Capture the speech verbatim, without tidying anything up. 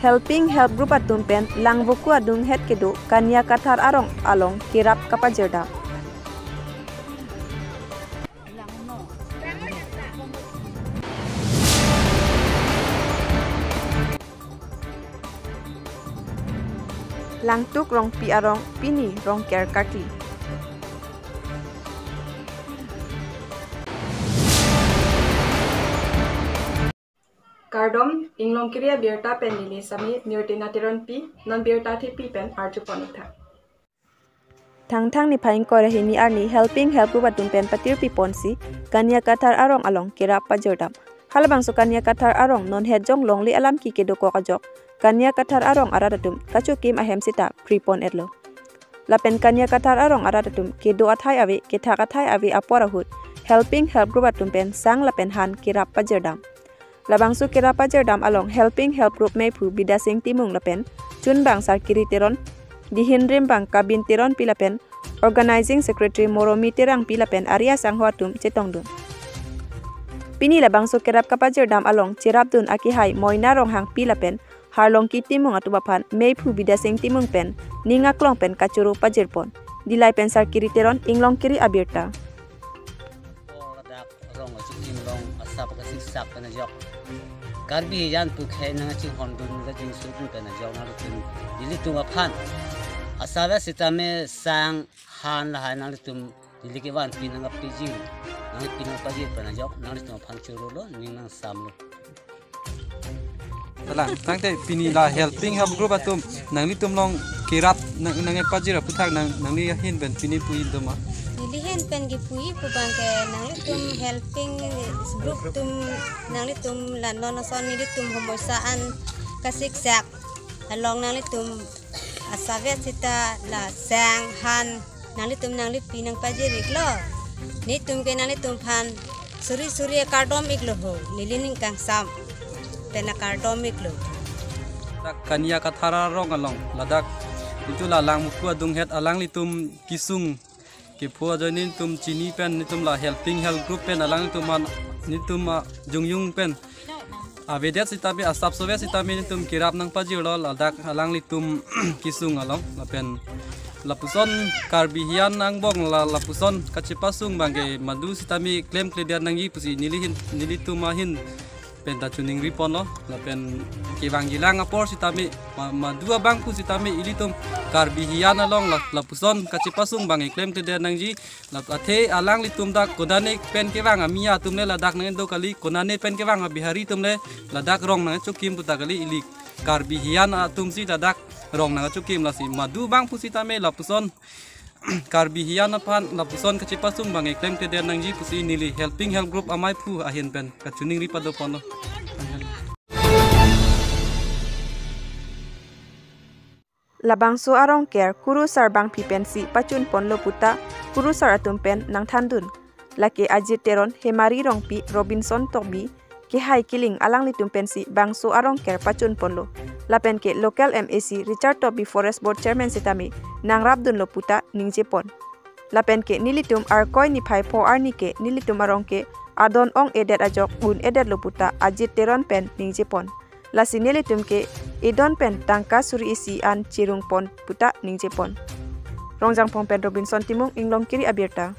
Helping Help Group atum pen Langvoku adunghet kedo Kanya Kathar arong along kerap kapajirdam. Langtuk Rongpi arong pini Rongker karkli. Kardom, Inglongkiri abirta pen neli sami Mirtina Teronpi, non birta thepi pen arjupon ik tha. Thangthang niphai ingkoi ra hini arni Helping Help Group atum pen patirpi ponsi Kanya Kathar arong along kerap pajirdam. Halabangso Kanya Kathar arong non het jong longle alam ke kedokok ajok Kanya Kathar arong arat atum kachokim ahem sita pripon etlo. Lapen Kanya Kathar arong arat atum kedo athai ave, kethak athai ave apor ahut Helping Help Group atum pen sang lapen han kerap pajirdam. Labangso kerap pajirdam along Helping Help Group mephu Bidasing Timung lapen chunbang Sarkiri Teron, dihin rimbang Kabin Teronpi lapen Organizing Secretary Moromi Terangpi lapen ari asangho atum chetongdun. Pini labangso kerap kapajirdam along cherapdun akehai Moina Ronghangpi lapen Harlongki Timung atum aphan mephu Bidasing Timung pen ning aklong pen kachoro pajirpon. Dillai pen Sarkiri Teron, Inglongkiri abirta. Ladak rong achikim along asap kasiksak pen ajok Karbi Hiyan pu khei nangchinghondun kachingsudun pen ajok nanglitum, nelitum aphan asap sitame sang han lahai nanglitum neli kevanpi nangkapijir, nangpi nangpajir pen ajok nanglitum aphan chorolo, ning nangsamlo. Talang, tangte pini la Helping Help Group atum nanglitum along kerap nang, nangpajir aphuthak nang, nangli ahin pen pini pu-i doma. Neli ahin pen kipu-i pu abangke nanglitum Helping Group atum nanglitum la non ason nelitum homoisa an kasiksak along nanglitum asap sita la sang han nanglitum nangpi nangpajir iklo. Netum ke nanglitum aphan suri suri akardom iklo ho. Neli ning kangsam pen akardom iklo. Ladak Kanya Kathar arong along, ladak itum la Langvoku adunghet alanglitum kesung kepho ajoine netum chini pen netum la Helping Help Group pen alanglitum an netum ajungjung pen avedet sitame asap sove sitame netum kerap nangpajirlo ladak alanglitum kesung along. Lapen lapuson Karbi Hiyan angbong la lapuson kachepasung abangke madu sitame klemkledet nangji pusi neli ahin, nelitum ahin pen ta choningri ponlo. Lapen kevangjilang apor sitame ma, madu abang pu sitame ilitum Karbi Hiyan along la, lapuson kachepasung abangke klemkledet nangji. Lap athe alanglitum dak konane pen kevang a-Miya atum le ladak nangdo kali, konane pen kevang a-Bihari atum le ladak rong nangchokim pu ta kali, ili Karbi Hiyan atum si ladak rong nangchokim, lasi madu abang pu sitame lapuson Karbi Hiyan aphan lapuson kachepasung abangke klemkledet nangji pusi neli Helping Help Group amei phu ahin pen kachoningri pado ponlo. Labangso arong ker kurusar bangphi pensi pachun ponlo puta kurusar atum pen nangthandun. Lake Ajit Teron, Hemari Rongpi, Robinson Tokbi, kehai kiling alanglitum pensi bangso arong ker pachun ponlo. Lapen ke local M A C Richard Tokbi, Forest Board Chairman sitame nangrapdunlo puta ningje pon. Lapen ke nelitum Arkoi niphai pho arni ke nelitum arong ke adon ong-edet ajok un-edetlo puta Ajit Teron pen ningje pon. Lasi nelitum ke edon pen tangka suri isi an cherung pon puta ningje pon. Rongjangphong pen Robinson Timung, Inglongkiri abirta.